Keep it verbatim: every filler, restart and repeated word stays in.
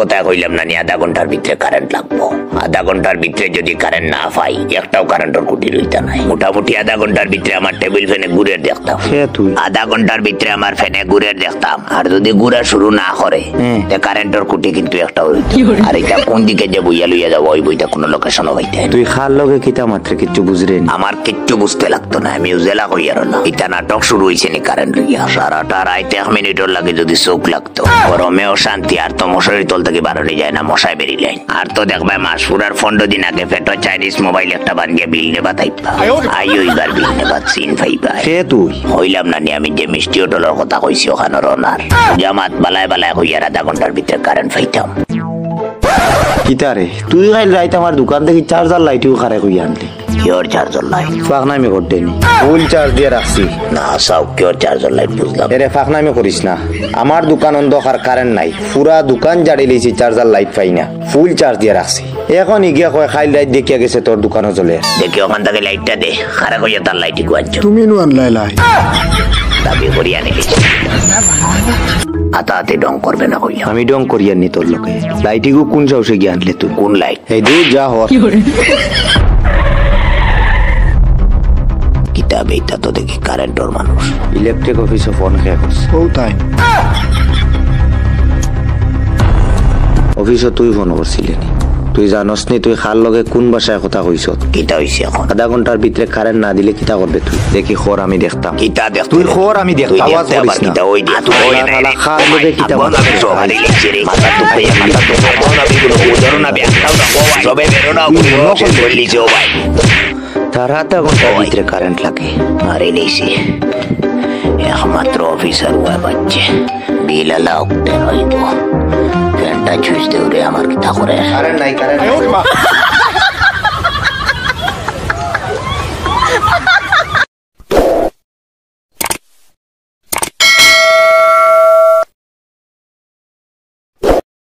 কথায় কইলাম না নি, আধা ঘন্টার ভিতরে কারেন্ট লাগবো। আধা ঘন্টার ভিতরে যদি কারেন্ট না পাই, একটাও কারেন্টর খুঁটি রইতা নায়। মোটামুটি আধা ঘন্টার ভিতরে আমার টেবিল ফ্যানে ঘুরের দেখতাম। হে তুই। আধা ঘন্টার ভিতরে আমার ফ্যানে ঘুরের দেখতাম। আর যদি ঘুরা শুরু না করে, হুম। তে কারেন্টর খুঁটি কিন্তু একটাও রইতো না। আর ইটা কোন দিকে যে বইয়া লইয়া যাওয়া অইবো, ইটা কোনো লোকেশনও পাইতে না। তুই কার লগে কিতা মাতরে কিচ্ছু বুঝরে নি? আমার কিচ্ছু বুঝতে লাগতো না, আমি উজেলা কইয়ার না। ইটা নাটক শুরু অইছে নি কারেন্ট লইয়া? সারাটা রাইত এক মিনিটর লাগি যদি চোখ লাগতো, গরমে অশান্তি, আর তো মশারির তল থাকি বারনি যায় না, মশায় বেরিলাইন। আর তো দেখবায় মাস পুরার পনরো দিন আগে পেটো চাইনিজ মোবাইল একটা বান্ধিয়া বিল নেবাত আইবা। আইও ইবার বিল নেবাত, চিন পাইবা। কে তুই? কইলাম না নি আমি যে মিষ্টি হোটেলর কথা কইছি, অখানর owner। জামাত বালায় বালায় কইয়ার আধা ঘন্টার ভিতরে কারেন্ট পাইতাম। কিতা রে? তুই কাইল রাইত আমার দোকান থাকি চার্জার লাইটিগু কারে কইয়া আনলি? Cure charger light? ফাকনামি করতে নি। ফুল চার্জ দিয়া রাখছি। না, চাও, কিওর চার্জার লাইট বুঝলাম। এরে ফাকনামি করিস না। আমার দোকান অন্ধকার, কারেন্ট নাই। পুরা দোকান জাড়ি লইছি, চার্জার লাইট পাই না। ফুল চার্জ দিয়া রাখছি। অখন ইগিয়া কয় কাইল রাইত দেখিয়া গেছে তোর দোকানও জ্বলে। দেখি অখান থাকি লাইটটা দে। কারে কইয়া তার লাইটিগু আনছো? তুমি নু আনলায় লাইট। দাবি করি আনিলিছি। আতাআতি ঢং করবে না কইলাম। আমি ঢং করিয়ার নি তোর লগে। লাইটিগু কোন সাহসে গিয়া আনলে তুই? কোন লাইট? এই দূর যা হর। কিতা বে, ইতা তো দেখি কারেন্টর মানুষ। ইলেকট্রিক অফিসো ফোন কে করছে? ও তাই। অফিসো তুই ফোন করছিলি নি? তুই জানোস নি তুই কার লগে কোন ভাষায় কথা কইছস? কিতা অইছে অখন? আধা ঘন্টার ভিতরে কারেন্ট না দিলে কিতা করবে তুই? দেখি খর আমি দেখতাম। কিতা দেখতে তুই রে? খর আমি দেখতাম। তুই আওয়াজ দেখতে করিস আবার না। কিতা? ওই দেখ, তুই ওই শালা, রে। শালা, ও ভাই, দেখি তো আগুন আমি সব হারিয়ে গেছি রে। মাথা তো খাইয়া, মাথা তো খাইয়া, আগুন আমি কোনো বুঝারও না, বে, একটাও না, ও ভাই। সবে বেরো না, তুই ওই নকল শেষ করে দিছে, ও ভাই। তার আধা ঘন্টার ভিতরে কারেন্ট লাগে। আরে নিছি। একমাত্র অফিসার ওয়া বাচ্চে। বিল আলা উঠতে হইব। ফ্যানটা ছুইচ দে ওরে, আমার কিতা করে? কারেন্ট নাই, কারেন্ট নাই।